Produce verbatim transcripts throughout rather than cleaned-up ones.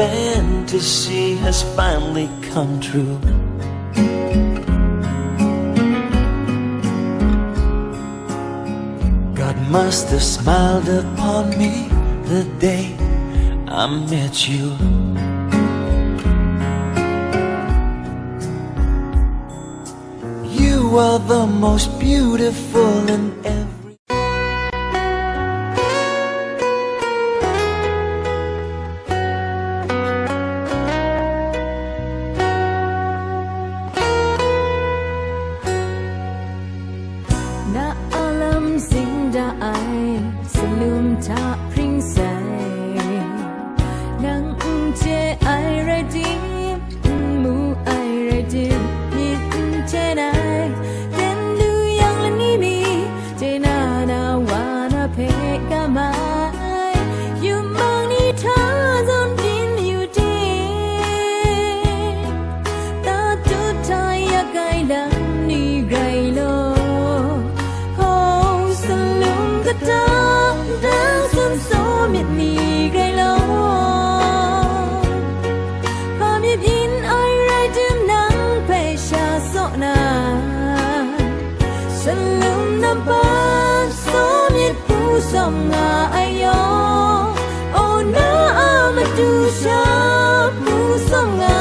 Fantasy has finally come true. God must have smiled upon me the day I met you. You are the most beautiful in every Na a lam sing da ai, salum hta hpring sai. Nang n chye ai rai tim, n mu ai rai tim, myit n hten ai, ten du yang lani mi, chye na na wa na hpe kam ai, yum mang ni hta zawn byin yu ting, tatut hta yak ai lam ni grai law, hkaw salum kata, dang tsun saw myit ni grai law, hpa myit byin ai rai tim, nang hpe sha saw na, salum nampat saw myit hpu sawm nga ai yawng, o na a matu sha hpu sawm nga,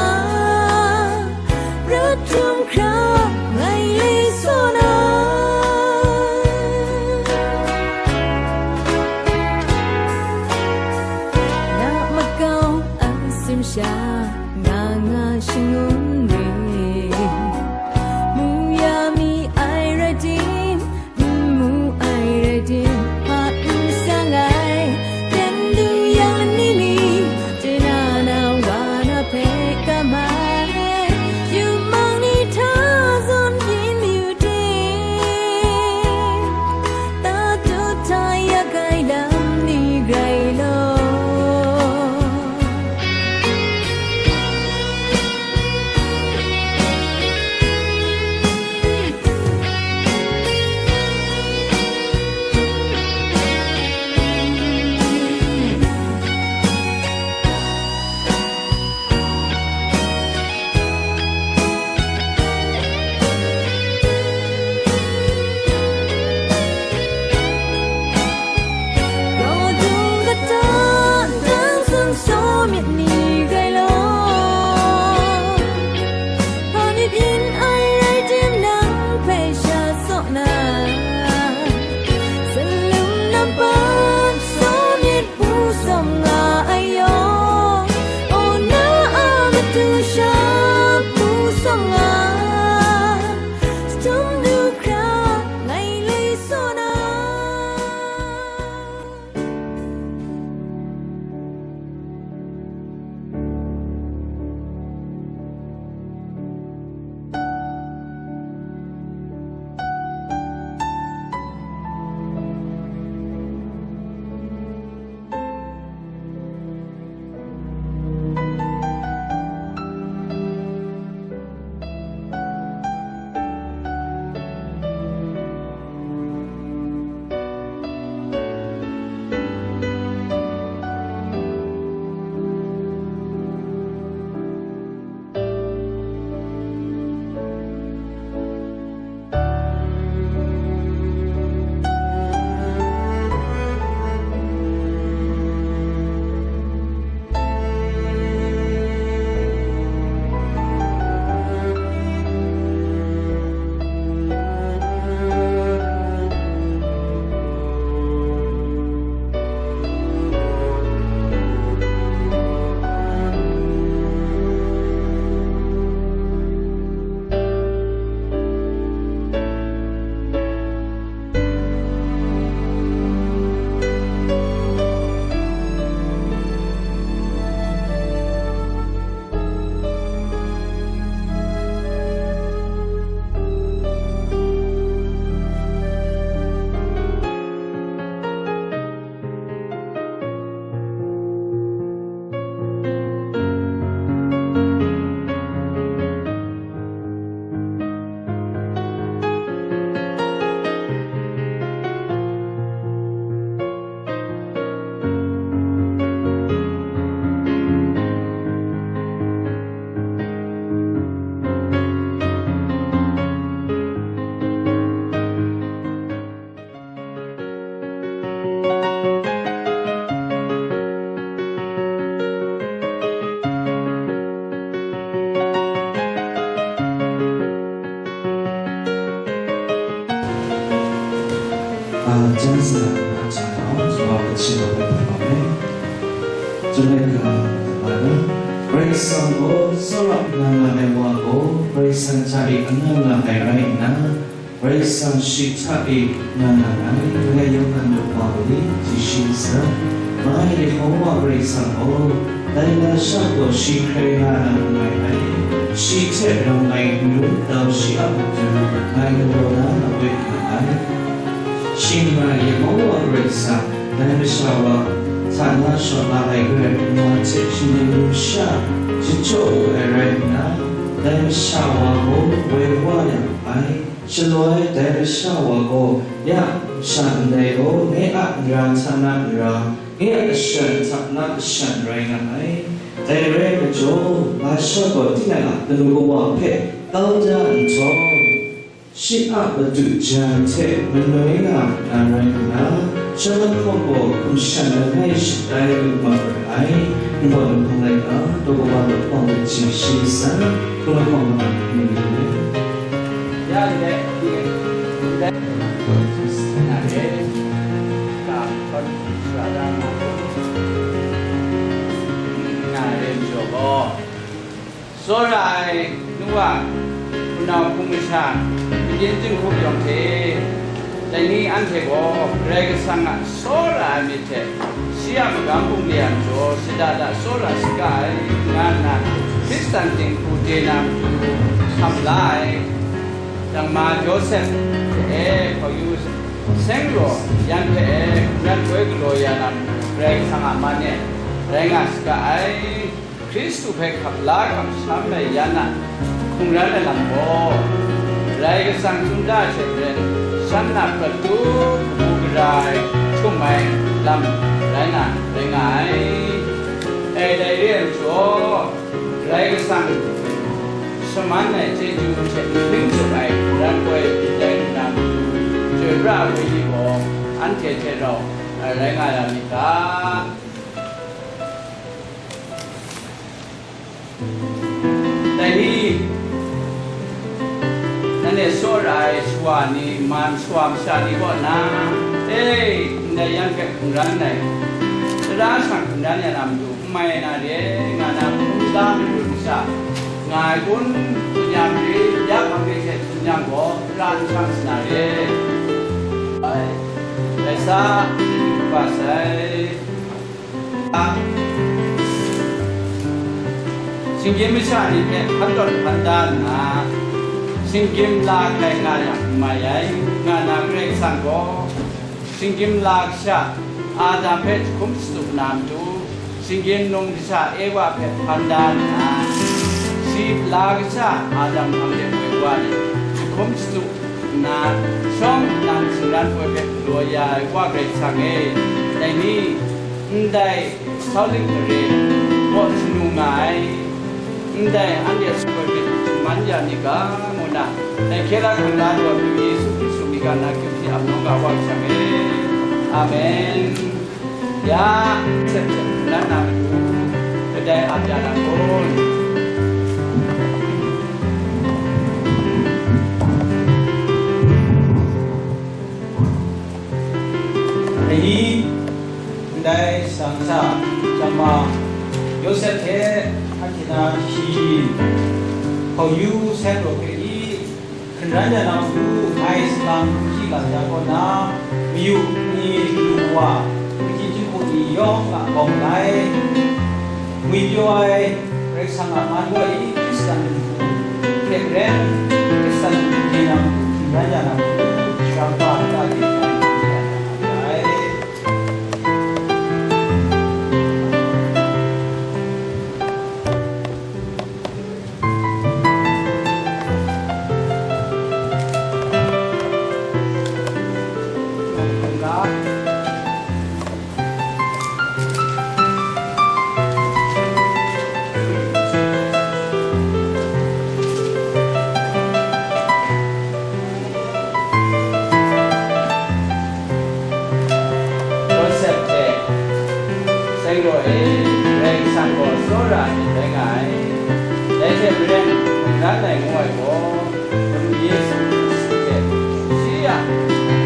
prat htum hkra ngai le saw na. Na makau a simsha nga nga shangun ring, mu ya mi ai rai tim, n mu ai rai tim, hpa n sang ai, ten du yang lani ni, chye na na wa na hpe kam ai, yum mang ni hta zawn byin yu ting, tatut hta yak ai lam ni grai law. Karai Kasang gaw tsawra nga nga ai wa gaw, Karai Kasang hta e anga nga ai rai nna, Karai Kasang shi hta e nga nga ai. Langai Yawhan Luk wa bungli, ji shi ntsa. Mai Yehowa Karai Kasang gaw, dai lasha gaw shi hkrai nga na n rai ai, shi hte rau ai n-gun dau shi a matu ngai galaw na mawe nga ai. Shing n rai, Yehowa Karai Kasang, dai masha wa hta na shawng la ai Karai Kasang hte shinggyim sha jahpraw wu ai rai nna, dai masha wa gaw woi wa ya wu ai. Shaloi dai masha wa gaw, ya, masha ndai gaw nye a nra hta na nra, nye a kashan hta na kashan rai nga ai. Dai rai majaw, lasha gaw tinang a kanu kawa hpe kau da nhtawm, shi a madu jan hte manoi nga na rai nna, shan lahkawng gaw hkum shan langai shatai lu mat ra ai. Nhtawm lahkawng laika, daw kaba lahkawng hte chye shi san, hkum lahkawng nga ai hku mayu ai. Ya ndai, ndai, na re, ka hkawm shara na, na re majaw gaw, tsawra ai nu wa, hpunau hpung masha, yin jinghku yawng hte, dai ni anhte gaw Karai Kasang a tsawra ai myit hte, shi a magam bungli a majaw shada da tsawra saga ai, nga nna Hkristan dinghku de na matu hkam la ai. Dangma Josep hpe e, hkau yu, seng raw yan hpe e, hkungran poi galaw ya na matu Karai Kasang a man e rai nga saga ai. Hkristu hpe hkap la kamsham ai yan a hkungran ai lam gaw, Karai Kasang tsun da hte maren, shan a prat tu kabu gara ai htum ai lam rai na rai nga ai. E, dai re ai majaw, Karai Kasang shaman ai chyeju hte nhpring tsun ai hkungran poi dai lu na matu, chyoi pra ai wenyi gaw anhte hte rau rai nga ya myit ga. Dai ni, nanhte tsawra ai shawa ni, man shawa masha ni kaw na, e, ndai yan hpe hkungran ai, tara shang hkungran ya na matu, n mai na re, nga na hpung la mayu masha nga ai kun, tsun yang ri, ya hpang de hte tsun yang gaw, tara n shang sa na re. Ai, dai sa, chyeju kaba sai. Shinggyim masha ni hpe hkan tawn hkan da nna, shinggyim la hkrai nga yang n mai ai, nga na Karai Kasang gaw, shinggyim la kasha Adam hpe jahkum shatup na matu, shinggyim num kasha Ewa hpe hpan da nna, shi la kasha Adam hpang de woi wa ni jahkum shatup nna, shawng nnan shingran poi hpe galaw ya ai Wa Karai Kasang e, dai ni, ndai Saulik mare kaw shanu nga ai, ndai anhte sumsing hpe shaman ya myit ga, ngu na, dai hkye la hkungga daw ai Yesu Hkristu myit ga na kyu hte ap nawng ga Wa Kasang e. Amen. Ya, sep sep hkungran na matu, kadai ap ya na kun? Dai ni, ndai shang sha, Jama, Yawsep hte anhte na shi, hkau yu, seng raw hpe i, hkungran ya na matu, ngai salang hpyi ga ya kaw na, mayu ni, lu wa, kaji jinghku ni yawng a bawng lai, ngwi pyaw ai Karai Kasang a man gaw i, Hkristan dinghku hte ren, Hkristan dinghku ni na matu hkungran ya na matu, shara kaba nta de ai. Yawsep hte seng raw e, Karai Kasang gaw tsawra ai myit rai nga ai. Dai hte maren, hkungran ai ngu ai gaw, Madu Yesu Hkristu hte shi a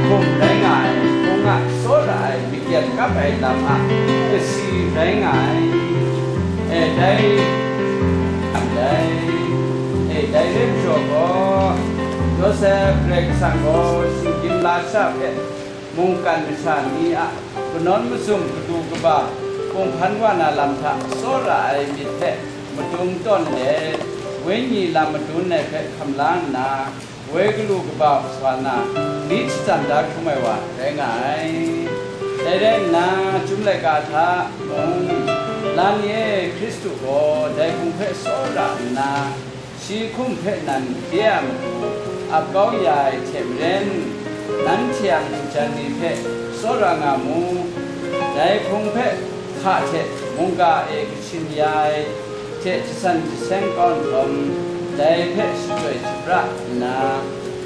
hkum rai nga ai, hpung a tsawra ai, makyen kap ai lam a kasi rai nga ai. E, dai Majaw gaw, Yawsep Karai Kasang gaw shinggyim lasha hpe mungkan masha ni a kanawn mazum kadu kaba kunghpan wa na lam hta tsawra ai myit hpe madung tawn let, wenyi lam madun ai hpe hkam la nna, woi galu kaba wa na, myit shatan da hkrum ai wa rai nga ai. Dai rai nna, chyum laika hta mung, la ni e, Hkristu gaw dai hpung hpe tsawra nna, shi hkum hpe nan de a matu ap kau ya ai hte maren, nanhte a matu jan ni hpe tsawra nga mu. Dai hpung hpe hka hte mungga e kachin ya ai hte jasan jaseng kau nhtawm, dai hpe shachyoi shapra nna,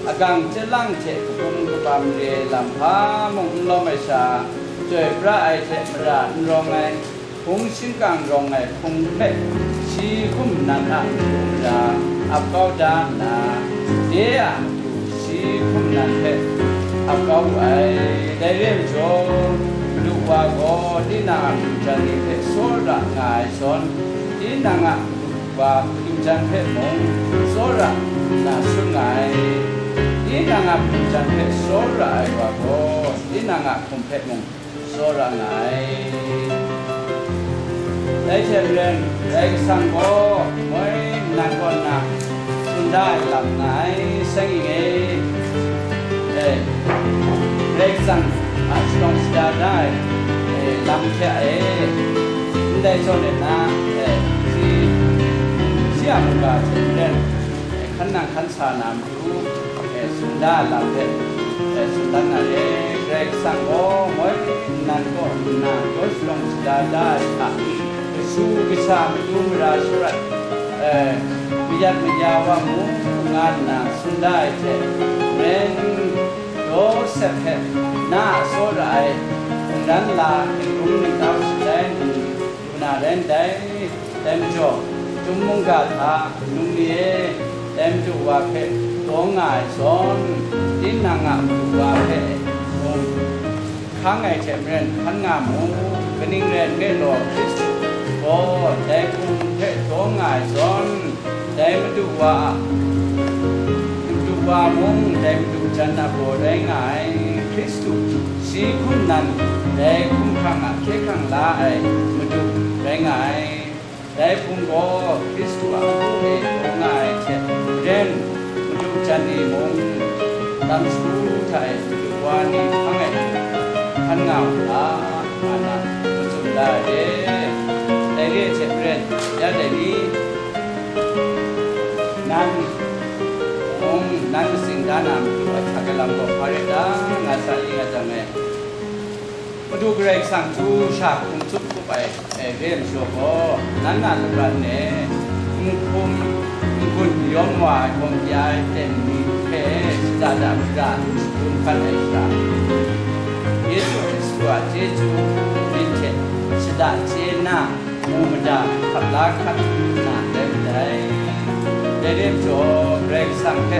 agang chyalang hte kabum kabam re ai lam hpa mung n lawm ai sha, chyoi pra ai hte mara n rawng ai, hpung shingkang rawng ai hpung hpe shi hkum nan a matu mara ap kau da nna, de a matu shi hkum nan hpe ap kau wu ai. Dai re ai majaw, Madu wa gaw tinang a matu jan ni hpe tsawra nga ai zawn, tinang a madu wa madu jan hpe mung tsawra na sun nga ai. Tinang a madu jan hpe tsawra ai wa gaw, tinang a hkum hpe mung tsawra nga ai. Dai hte maren, Karai Kasang gaw moi nnan kaw nna tsun da ai lam nga ai, seng ing e. E, Karai Kasang a shalawng shada da ai, e, lam hte e, ndai zawn e na, e, shi, shi a mungga hte maren, e, hkan nang hkan sa na matu, e, tsun da ai lam hpe, e, tsun dan na re. Karai Kasang gaw moi nnan kaw nna daw shalawng shada da ai hta, kashu kasha matu mara sharat, e, mayat maya wa mu nga nna tsun da ai hte maren, Yawsep hpe na a tsawra ai mungdan la, ningrum ningtau shatai ni lu na rai ndai. Dai majaw, chyum mungga hta num ni e, dai madu wa hpe daw nga ai zawn, tinang a madu wa hpe mung hkang ai hte maren hkan nga mu. Kaning rai nme law, Hkristu gaw dai hpung hpe daw nga ai zawn, dai madu wa a, madu wa mung dai madu jan a baw rai nga ai. Hkristu shi hkum nan dai hkumhkrang a hkye hkrang la ai madu rai nga ai. Dai hpung gaw Hkristu a npu e daw nga ai hte maren, madu jan ni mung, lam shagu hta e madu wa ni hpang e hkan nga u ga, nga na matsun da ai re. Dai re ai hte maren, ya dai ni, nan mung, nan matsing da na matu a htak ai lam gaw hpa rai ta nga sa i nga jang e, Madu Karai Kasang chyu sha hkum tsup hkup ai, e, re ai majaw gaw, nan a lapran e, n hkum, n gun yawm wa ai hkawm ya ai aten ni hpe shada da mara n shagun hkat ai hta, Yesu Hkristu a chyeju myit hte shada chye na, mu mada hkap la hkat na rai ndai. Dai re ai majaw, Karai Kasang hpe,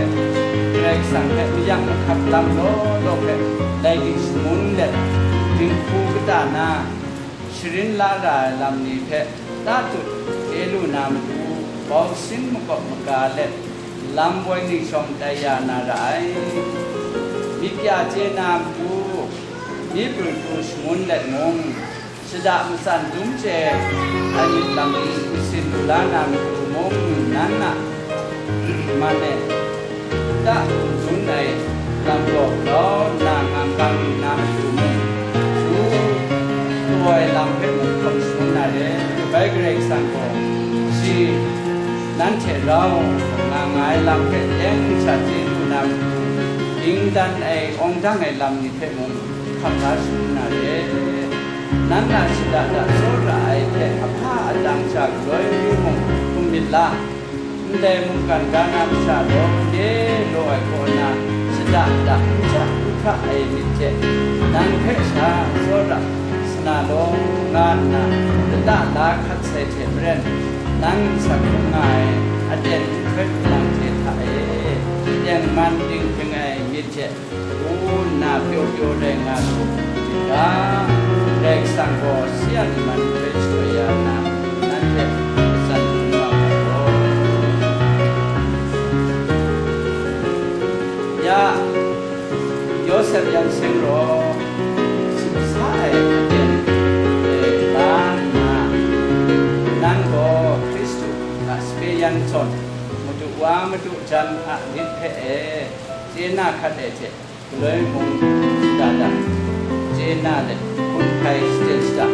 Karai Kasang hpe mayang mahkap lam law law hpe, lai ding shangun let, dinghku kata na, sharin la ra ai lam ni hpe tatut chye lu na matu, bau sin makawp maga let, lam woi ning shawng tai ya na ra ai. Myit ya chye na matu, myi pru pru shangun let mung, shada matsan dum chye ai myit lam ni masin lu la na matu mung, nan a man e, ta n dun ai lam gaw grau nna ngang gang na matu mung, su taw ai lam hpe mung hkam shangun na re. Kabai Karai Kasang gaw shi nanhte rau nga nga ai lam hpe teng sha chye lu na matu, dingdan ai, awng dang ai lam ni hpe mung hkam la shangun na re. Nan a shada da tsawra ai hte ahpa adang sha galoi mung hkum myit la, ndai mungkan ga na masha law, de law ai kaw na shada da n ja n hkra ai myit hte, nang hpe sha tsawra sa na law, nga nna lata la hkat sai hte maren, nang nsak hkrum nga ai aten nhtoi hpang hte hta e, tengman dinghpring ai myit hte, ngu nna pyaw pyaw rai nga su ga, Karai Kasang gaw si a ni man hpe shadawn ya nna, nanhte matsan dum nga ai gaw. Jan zawn, madu wa madu jan a lit hpe e, chye na hkat e hte, galoi mung shada dan, chye na let, hpun hpai shaten shada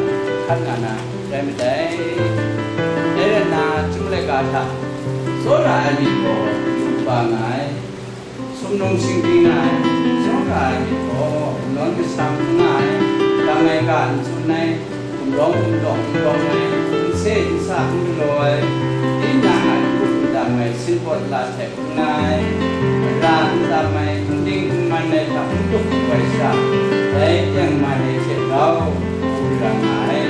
hkat nga na rai madai. Dai rai nna, chyum laika hta tsawra ai myit gaw lu kaba nga ai. Sumnung shingkring ai, tsawra ai myit gaw, nawn masang n nga ai, dang ai ga n tsun ai, gumrawng gumdawng n rawng ai, nse nsa n galaw ai, tinang a n gu n dam ai, sinpawt la hte n nga ai, mara n tam ai, n ding n man ai hta n tup n wai sha, dai teng man ai hte rau hku ra nga ai,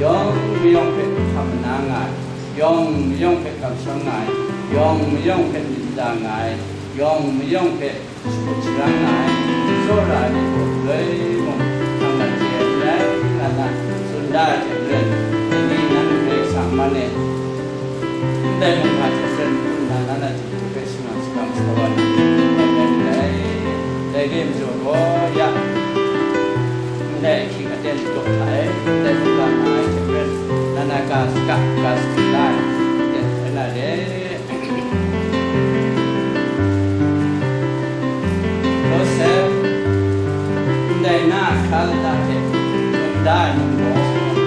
yawng mayawng hpe hkam mana nga ai, yawng mayawng hpe kamsham nga ai, yawng mayawng hpe myit da nga ai, yawng mayawng hpe shakut sharang nga ai, tsawra ai myit gaw galoi mung, hkang lat chye ai n rai, nga na tsun da ai hte maren, dai ni nan Karai Kasang man e, ndai mung hta hte maren, hpun na nan a hte hpe shangang shakang sa wa na, dai rai ndai, dai re ai majaw gaw, ya, ndai ahkying aten dawk hta e, ndai mung ga nga ai hte maren, nan a ga saga, ga sagu la ai, aten rai na re. Yawsep, ndai na a hkra lata hte tsun da ai num gaw,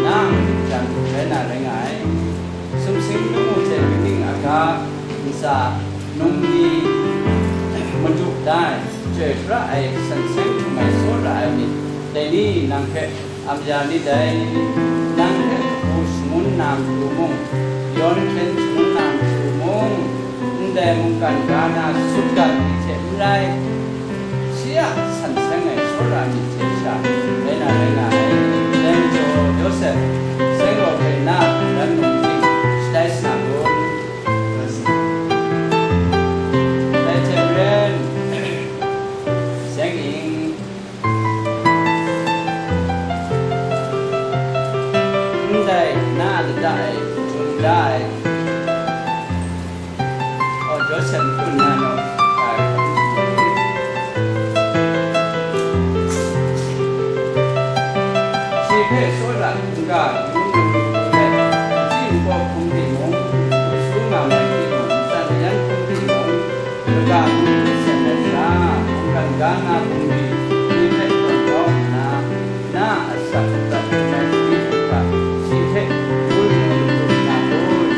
na a matu jan rai na rai nga ai. Sumsing lamu hte kaning aga ntsa num ni madu da ai, chyoi pra ai, san seng htum ai, tsawra ai myit, dai ni nang hpe am ya ni dai. Nang hpe kabu shangun na matu mung, yawn hkyen shangun na matu mung, ndai mungkan ga na sutgan ni hte n rai, shi a san seng ai tsawra myit hte sha rai na rai nga ai. Dai majaw, Yawsep, seng gaw hpe na a matu mung ting shatai sa na kun? Dai hte maren, seng ing, ndai na a lata e tsun da ai, aw, Josep n-gun na naw, shi hpe tsawra hkungga, yu na matu hpe, machyi npawk hkrum timung, lu su nga mai timung, matsan ayan hkrum timung, kaga hkrum hte seng ai sha, mungkan ga na bungli ni hpe tawn kau nna, na a asak hkrat hkrum ai shani hkra shi hte wun mu lu na kun?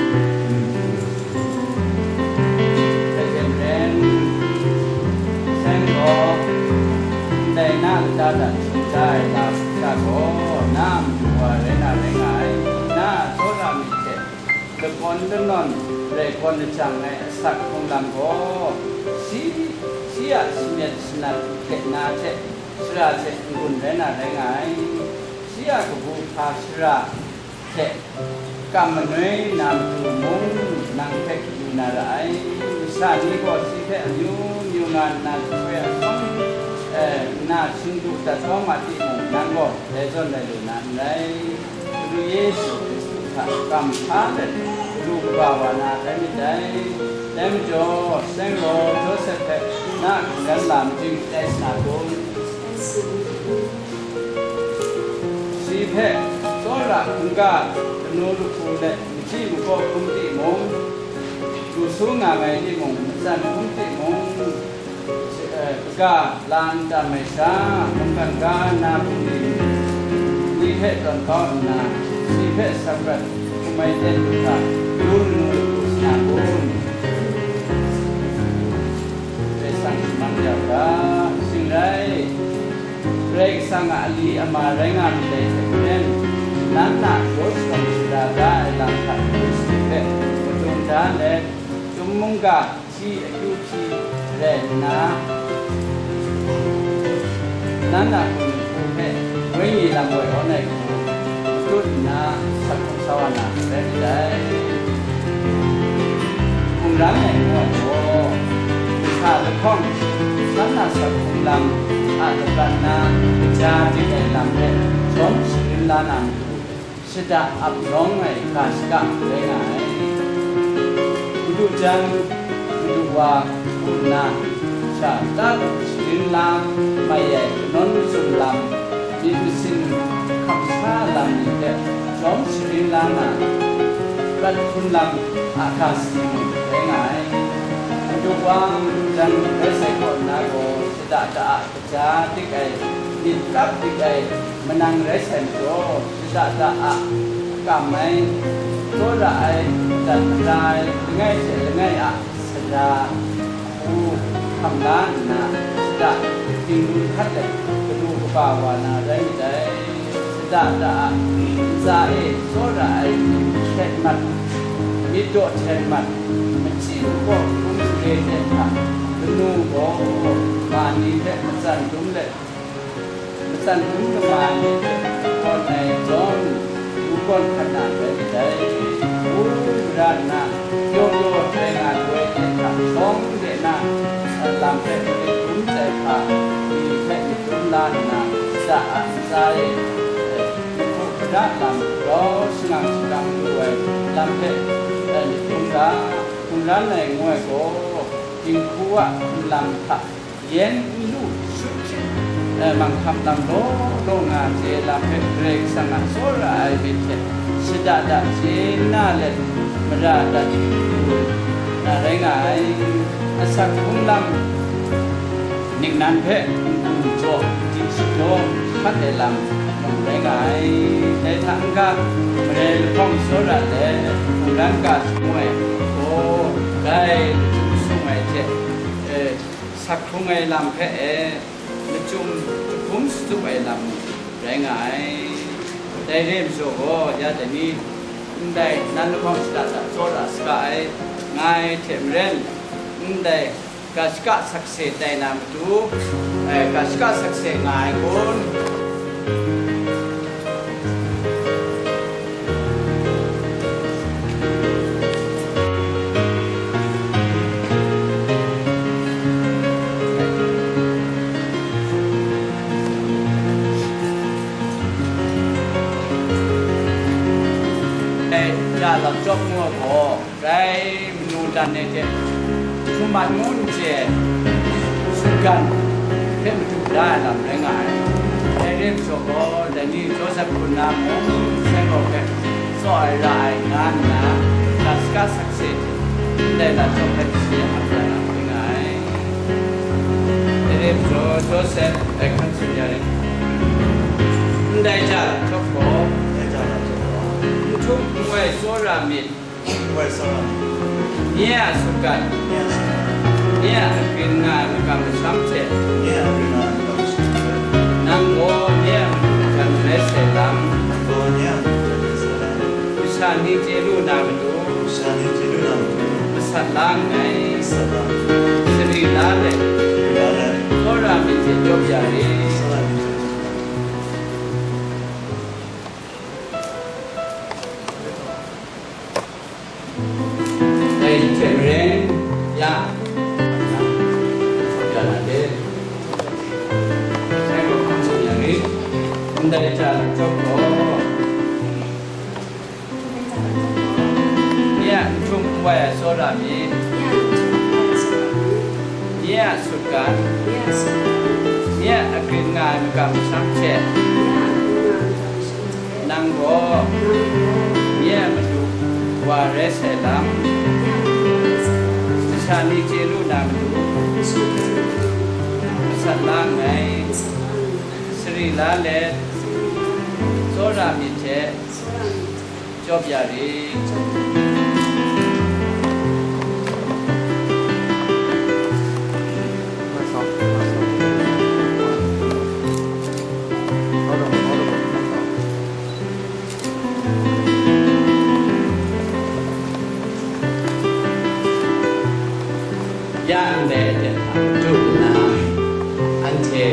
Dai hte maren, seng gaw, ndai na lata hta hkungga ai lam sha gaw, na a matu wa rai na rai nga ai, na a tsawra myit hte lagawn lanawn rai gawn lajang ai asak hkrung lam gaw, shi, shi a shamyet shanat hte na hte, shara hte n-gun rai na rai nga ai. Shi a kabu hpa shara hte kam manoi na matu mung nang hpe yu na ra ai. Masha ni gaw shi hpe amyu myu nga nna, jahpoi atsawm, eh, nna shingdu dat kau ma timung, nang gaw dai zawn rai lu na n rai. Madu Yesu Hkristu hta kamsham let, galu kaba wa na rai myit dai. Dai majaw, seng gaw Josep hpe na a hkungran lam ting rai sa na kun? Shi hpe tsawra hkungga, kanu lahku let machyi makaw hkrum timung, lu su nga ai timung, matsan hkrum timung, eh, kaga la n tam ai sha, mungkan ga na bungli ni hpe tawn kau nna, shi hpe asak hkrat hkrum ai ten du hta, lu nnu lu sa na kun? Karai Kasang shaman ya u ga, shing rai. Karai Kasang a ali ama rai nga myit dai hte maren, nanhte a sharawng shada da ai lam hta Hkristu hpe madung da let, chyum mungga hti akyu hti rai nna, nanhte a hpung hpe wenyi lam woi awn ai hku matut nna, sa hkrum sa wa na rai myit dai. Hpung ram ai ngu ai gaw, hta lahkawng, shan na sa hkrum lam a lapran na, kaja dik ai lam hpe jawm sharin la na matu, shada ap nawng ai ga shada rai nga ai. Madu jan, madu wa, ngu nna, sha tat sharin la mai ai kanawn mazum lam, myit masin hkap sa lam ni hte jawm sharin la na, prat hkrun lam a ga sadi mung, Wang jan rai sai kaw nna gaw, shada da a kaja dik ai, myit kap dik ai manang rai sai majaw, shada da a kam ai, tsawra ai, jan mada ai, langai hte langai a sara hku hkam la nna, shada dinglu hkat let, kadu kaba wa na rai myit dai. Shada da a ntsa e tsawra ai myit hkyen mat, myit daw hten mat, machyi mahkaw hkrum sale hte hta, kanu gaw ma ni hte matsan dum let, matsan dum kama ai ni hte kawn ai zawn, du kawn hkat na rai myit dai. Ngu mara nna, yaw yaw rai nga lu ai hte hta, shawng de na, lam hpe myit dum tai hpa, ni hpe myit dum la nna, shada a ntsa e, eh, mahku mada lam, grau shangang shangang lu ai lam hpe, eh, myit dum ga, hkungran ai ngu ai gaw, dinghku a nlang hta, yen n lu shu hte, eh, manghkam lam law law nga ai lam hpe Karai Kasang a tsawra ai myit hte shada da chye na let mara dat lu na rai nga ai. Asak hkrung lam ningnan hpe n-gun jaw, di shadaw hkat ai lam mung rai nga ai. Dai hta n-ga, mare lahkawng tsawra let, mungdan ga shangun ai gaw, dai lachyum sung ai hte, eh, sak hkrung ai lam hpe e, lachyum jahkum shatup ai lam rai nga ai. Dai re ai majaw gaw, ya dai ni, ndai nan lahkawng shada da tsawra saga ai, nga ai hte maren, ndai ga shaka sakse tai na matu, eh, ga shaka sakse nga ai kun? Eh, ja lam chyawm ngu ai gaw, Rai manu dan ai hte, htum mat ngu n chye ai, sutgan hpe madu da ai lam rai nga ai. Dai re ai majaw gaw, dai ni Josep hpun na mung, Senggaw hpe tsaw ai ra ai nga nna, ga shaka sakse hte ndai lat chyawm hpe shaye ap ya na rai nga ai. Dai re ai majaw, Josep, ai hkan tsun ya rit. Ndai ja lat chyawm gaw, ndai ja lat chyawm gaw, n htum n wai tsawra myit, Nye a sutgan, nye a grin nga ai makam masham hte, nang gaw nye a madu jan rai sai lam, masha ni chye lu na matu, masat la nngai. Sari la let, tsawra myit hte jawp ya rit. Dai hte maren, ya, ya na de. Sai gaw hkan tsun yang rit. Ndai ja lat chyawm gaw, nye a n htum n wai ai tsawra myit, nye a sutgan, nye a grin nga ai makam masham hte, nang gaw nye a madu wa rai sai lam, masha ni chye lu na matu, masat la nngai. Sari la let, tsawra myit hte jawp ya rit. Ya ndai aten hta madu nna, anhte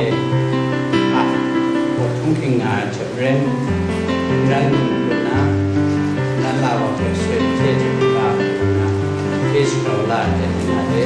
a hpawt hkunghking nga ai hte maren, n rai ngu lu nna, nan la wa hpe soi hte hte ga lu nna, hkye shagrau la ai aten nga de.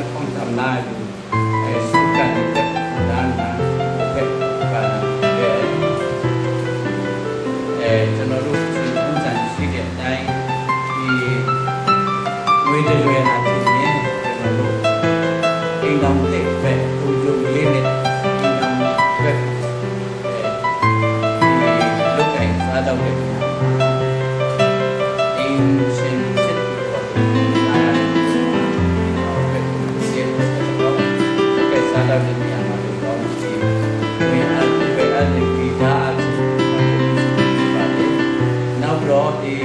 Hpawng tam la ai du, e, sutgan ni hpe, da nna, hpe, ga na, re ai. E, ကျွန်တော်တို့ ရှင် ပုံစံ ရှိတဲ့အတိုင်း ဒီ ငွေတလွဲတာဖြစ်ရင် ကျွန်တော်တို့ အိမ်ထောင်သစ်အတွက် ပုံစံလေးနဲ့ အိမ်ထောင်အတွက် ဒီလုပ်ကိုင်စားသောက်တဲ့နေရာမှာ အိမ်ရှင်ဖြစ်ပြီးတော့ လာရတဲ့သူတွေအတွက် လုပ်ကိုင်စားသောက်တဲ့နေရာမှာတော့ ဒီငွေအား ငွေအားနဲ့ ငွေသားအားဖြင့် ဖြစ်ပါတယ်။ နောက်ပြီးတော့ ဒီ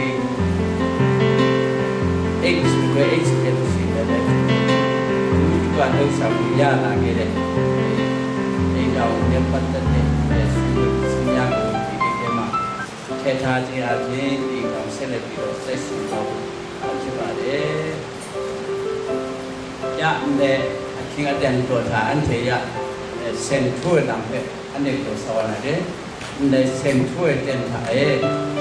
အိမ်ရှင် ငွေအိမ်ရှင်ဖြစ်လို့ရှိရင်လည်း သူ့ကလုပ်ဆောင်လို့ရလာခဲ့တဲ့ အိမ်ထောင်နဲ့ပတ်သက်တဲ့ စီမံကိန်းများကို ဒီအိမ်ထဲမှာ ထည့်ထားခြင်းအားဖြင့် ဒီအိမ်ထောင်ဆက်လက်ပြီးတော့ ဆက်ရှင်သွားဖို့ဖြစ်ပါတယ်။ ရန်နဲ့ အခင်းအတံ တော်ထ အန်ထေရ အဲ စင်ထိုးဝဲနံ ဖဲ အန်ထေရ တော်ဆောင်လာတယ်။ န်နဲ့ စင်ထိုးဝဲတန်ထ အဲ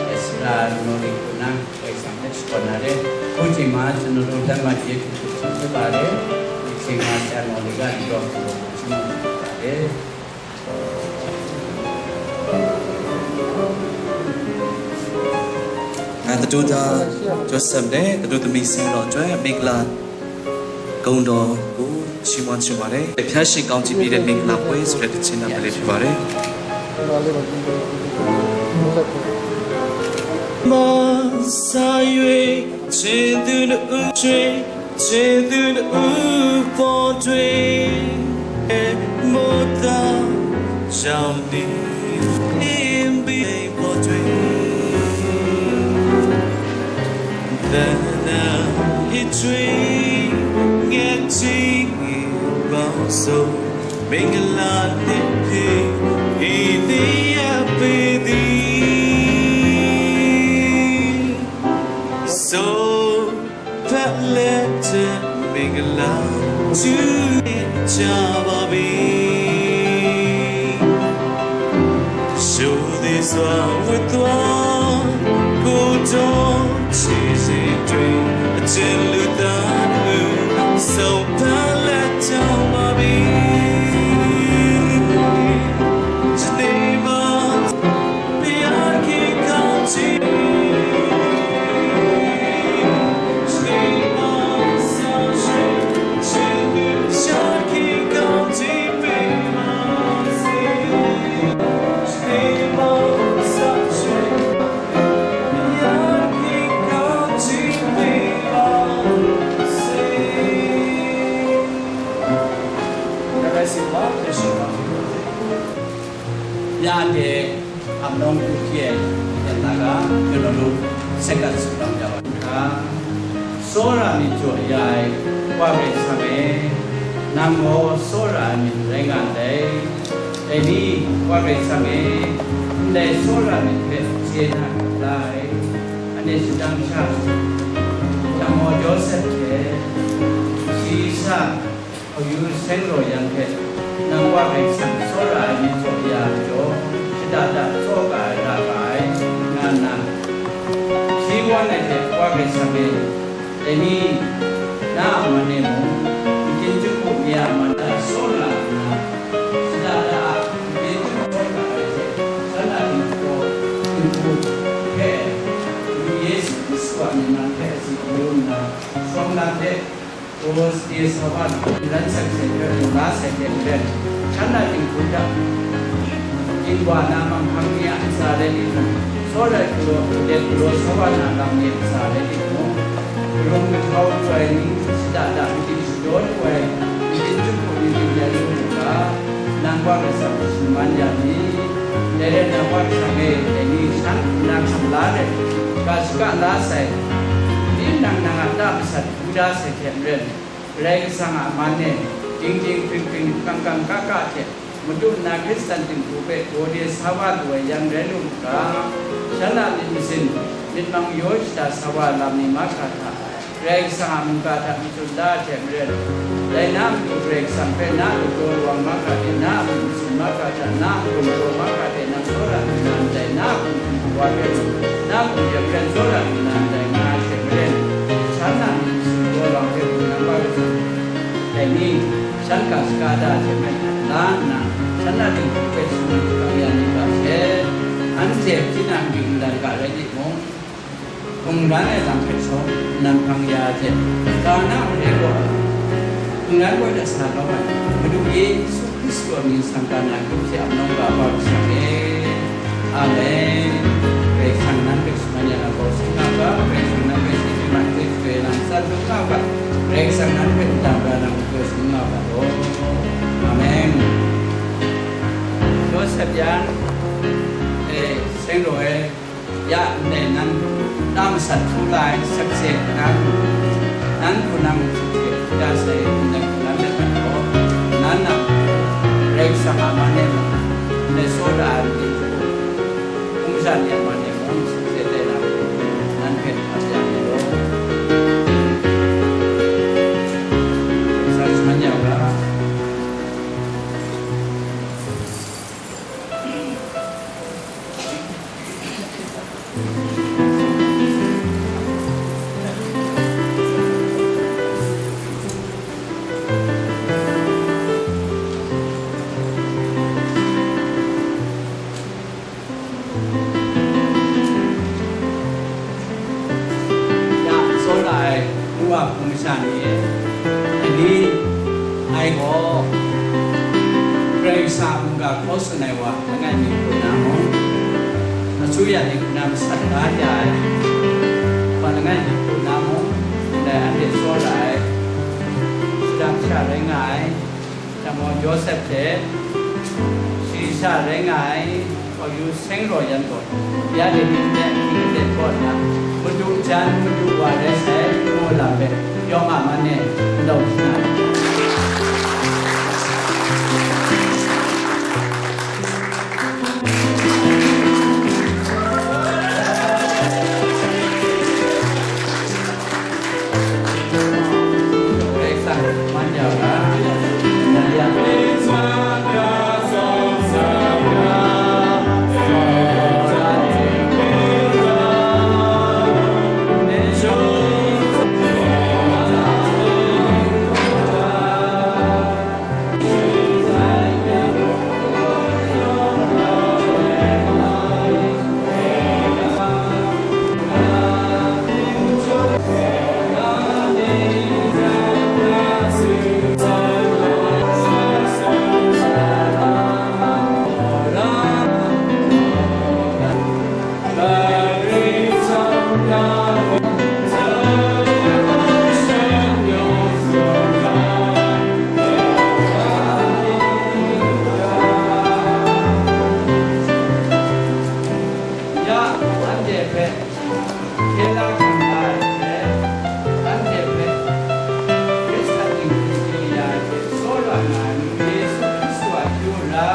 အဲ စရာနော်လီကိုနာ ဝဲဆောင်တဲ့ စကောနာတယ်။ ခုချိန်မှာ ကျွန်တော်တို့ လက်မှတ်ရေးထိုးဖို့ ဖြစ်ပါတယ်။ ဒီချိန်မှာ ဆရာတော်တွေက ဒီတော့ ကျွန်တော်တို့ ချီးမွမ်းပါတယ်။ အဲ သတို့သား Joseph နဲ့ သတို့သမီး စင်းတော်အတွက် မင်္ဂလာ ဂုဏ်တော်ကို ချီးမွမ်းချင်ပါတယ်။ ဖျားရှင်ကောင်းကြီးပေးတဲ့ မင်္ဂလာပွဲဆိုတဲ့ သီချင်းနဲ့ ပလဲဖြစ်ပါတယ်။ မဆာ၍ ခြေသူနှစ်ဦး ခြေသူနှစ်ဦးပေါ်တွင် မော်သာရောင်နှင့် အင်းဘီပေါ်တွင် သန္တာ ဟစ်ကြွေး ငယ်ထီးငယ်ပေါင်းစုံ မင်္ဂလာနှင့် ဖျား ရန် အမနောင် ဒုတိယ မျက်နှာက ကျွန်တော်တို့ ဆက်ကပ်ဆုတောင်းကြပါ။ စောရမင်းကျော်အရာ ပွားပဲဆံမယ်။ နံမောစောရမင်း နိုင်ငံတိုင်း အဲဒီ ပွားပဲဆံမယ်။ လက်စောရမင်း ပဲခြေနာလိုက်။ အနစ်စတမ်းချ နံမောယောဆက်ရဲ့ စီစာ အယူဆဲလို့ရန်ဖက် နံပါတ်ရိတ်ဆန်စောရအမည်ဆိုရာကျော် ရှဒဒစောကရကအိုင် ငါနာ စီဝါနဲ့တဲ့ ပွားရိတ်ဆန်တဲ့ တနည်း နာမနဲ့မူ ဒီကျုပ်ကိုမြာမန္တစောရနာ ရှဒဒ ဒီကျုပ်စောရကအိုင် ဆန္ဒတင်ကို တင်ကို ခဲ လူယေရှုခရစ်စွာမြင်နာဖက်စီအမျိုးနာ ဆောင်လာတဲ့ ကိုယ်စီဆောင်ပါ လမ်းဆက်ဆံတဲ့ မူလားဆက်တဲ့အတွက် ချမ်းသာခြင်းကိုရ၊ ဒီဝါနာမခံရအစားတဲ့ဒီမှာ စောရကလိုတဲ့ကလို သဝနာလမ်းရဲ့အစားတဲ့ဒီမှာ ရုံးထောက်ပွဲနည်းစတာတာဒီစတော်ပွဲ ဒီကျုပ်ကိုဒီကျုပ်ရဲ့လူက နံပါတ်ကစားရှိမှန်းရမည်။ တဲ့တဲ့နံပါတ်ကစားငယ်တဲ့နည်းဆန်းနာခံလာတဲ့ ကစကလာဆိုင် ဒီနံနံအတပစတ် Buddha ဆက်တဲ့အတွက် Karai Kasang a man e, ting ting pring pring, kang kang ka ka hte, madu nna Hkristan tinghku hpe gawde sa wa lu ai yan rai lu mu ga, shan a myit masin, myit mang yaw shada sa wa lam ni mahkra hta, Karai Kasang a mungga hta n tsun da ai hte maren, dai na a matu Karai Kasang hpe na a lagaw lawang mahkra hte, na a myit masin mahkra hta, na a hkum daw mahkra hte, nang tsawra nna ndai, na a hkum hkum wa hpe, na a hkum yang ren tsawra nna ndai nga ai hte maren, shan a myit masin daw lawang hpe, nang wa ai hte, dai ni, shan ga shaka da hte mung la nna, shan a dinghku hpe shangun hkang ya ni ga hte, anhte tinang myi nlang ga rai timung, mungdan ai lam hpe shawng nnan hpang ya hte, ga na mare gaw, mungdan gaw da sa kau ai, Madu Yesu Hkristu a mying sangga na hkrum hte a malawng ga bau shang e. Amen. Karai Kasang nan hpe shaman ya na bau sing nga ga, Karai Kasang nan hpe chyeju man hte joi na matsan dum nga ga, Karai Kasang nan hpe ndam ra na majaw sing nga ga law. Amen. Joseph yan, e, seng raw e, ya ndai nan ta masat hkru la ai sakse nan, nan hpunang sakse hkru da sai ndai hkru nan let ai gaw, nan a Karai Kasang a man e mung, ndai tsawra ai myit hku, hpung sha ni a man e mung sakse tai na hku, nan hpe hpa ya ai law. Sa shaman ya u ga. Ya, tsawra ai, ngu wa hpung masha ni, dai ni ai gaw, Karai Kasang a mungga hkaw tsun ai wa langai mi hku na mung, asuya ni hku na masat da ya ai wa langai mi hku na mung, ndai anhte tsawra ai, shadang sha rai nga ai, Shaloi Yawsep hte shayi sha rai nga ai Hkawyu Seng Raw yan gaw, ya de ni hte ahkying aten kaw nna, Madu jan, Madu wa rai sai, ngu lam hpe, yawng a man e, ndau shaga ai. Ya, anhte hpe hkye la hkam la ai hte, anhte hpe Hkristan dinghku chye ya ai hte tsawra nga ai Madu Yesu Hkristu a akyu ra,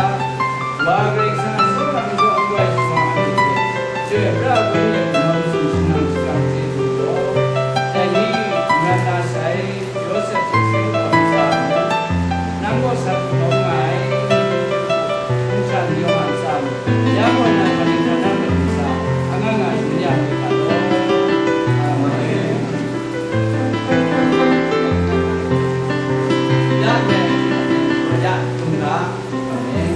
Wa Karai Kasang a tsawra majaw n-goi shawa ai hte, chyoi pra ai wenyi a kanau mazum shangang shaga hte du gaw, dai ni maren na sai. Yawsep hte Seng Raw ntsa mung, nang gaw sa hkrum nga ai, hpung sha ni yawng a ntsa mung, ya gaw nang hpaning hkra na hpe ntsa, angang nga shangun ya hte ga law. Amen. Ya hte, ya hkrum ga. Amen.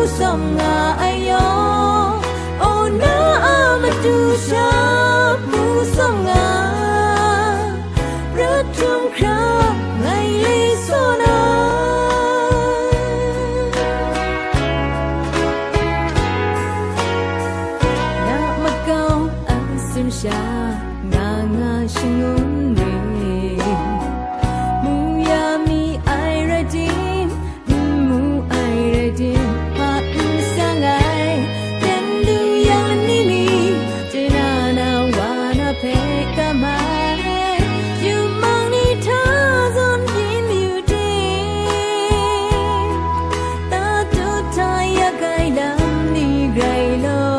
Tsawm nga ai yawng, o na a matu sha pru tsawm nga, prat htum hkra ngai le saw na. Na makau a sumsha nga nga shangun ring, mu ya mi ai rai tim, n mu ai rai tim, hpa n sang ai, ten du yang lani ni, chye na na wa na hpe kam ai, yumang ni hta zawn byin yu ting, ta tut hta yak ai lam ni grai law.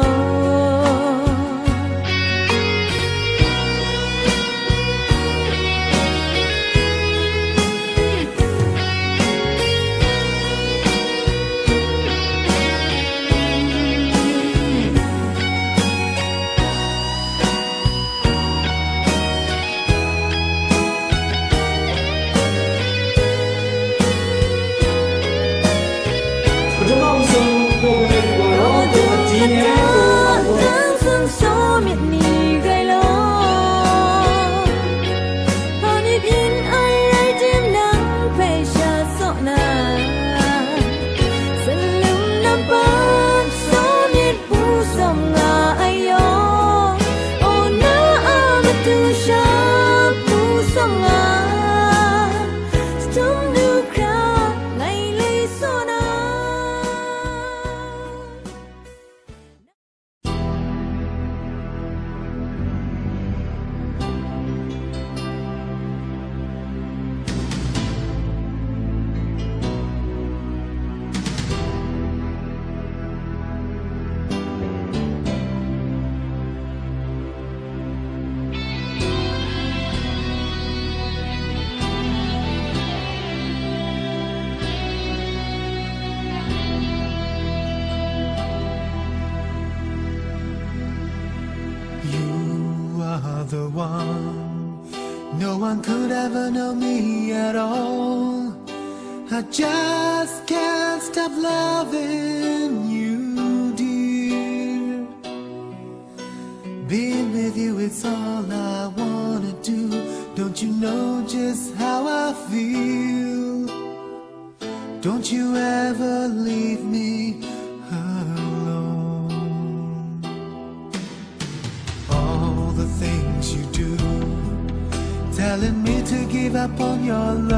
You are the one. No one could ever know me at all. I just can't stop loving you, dear. Being with you, it's all I wanna do. Don't you know just how I feel? Don't you ever leave me alone. All the things you do, telling me to give up on your love.